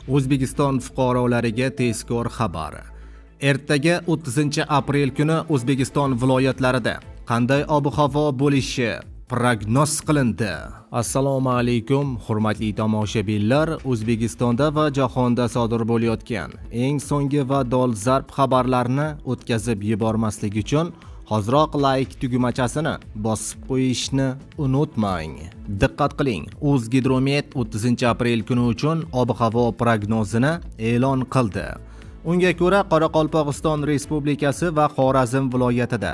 O'zbekiston fuqarolariga tezkor xabar. Ertaga, 30-aprel kuni O'zbekiston viloyatlarida qanday ob-havo bo'lishi prognoz qilindi. Assalomu alaykum, hurmatli tomoshabinlar. O'zbekistonda va jahonda sodir bo'layotgan eng so'nggi va dolzarb xabarlarni o'tkazib yubormaslik uchun hoziroq layk tugmachasini bosib qo'yishni unutmang. Diqqat qiling, O'zgidromet 30-aprel kuni uchun ob-havo prognozini e'lon qildi. Unga ko'ra, Qoraqalpog'iston Respublikasi va Xorazm viloyatida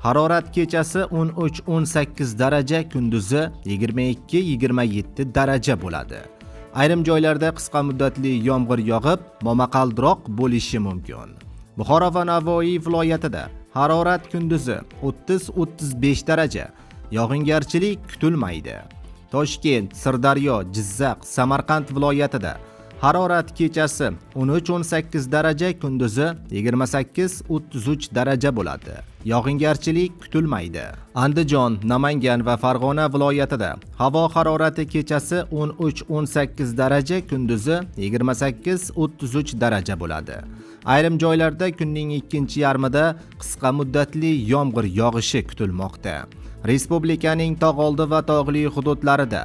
harorat kechasi 13-18 daraja, kunduzi 22-27 daraja bo'ladi. Ayrim joylarda qisqa muddatli yomg'ir yog'ib, momaqaldiroq bo'lishi mumkin. Buxoro va Navoiy viloyatida harorat kunduzi 30-35 daraja, yog'ingarchilik kutilmaydi. Toshkent, Sirdaryo, Jizzax, Samarqand viloyatida harorat kechasi 13-18 daraja, kunduzi 28-33 daraja bo'ladi. Yog'ingarchilik kutilmaydi. Andijon, Namangan va Farg'ona viloyatida havo harorati kechasi 13-18 daraja, kunduzi 28-33 daraja bo'ladi. Ayrim joylarda kunning ikkinchi yarmida qisqa muddatli yomg'ir yog'ishi kutilmoqda. Respublikaning tog' oldi va tog'li hududlarida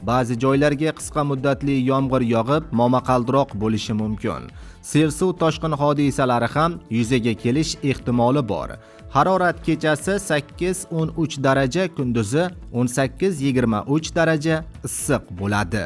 ba'zi joylarga qisqa muddatli yomg'ir yog'ib, momaqaldiroq bo'lishi mumkin. Sel-suv toshqin hodisalari ham yuzaga kelish ehtimoli bor. Harorat kechasi 8-13 daraja, kunduzi 18-23 daraja issiq bo'ladi.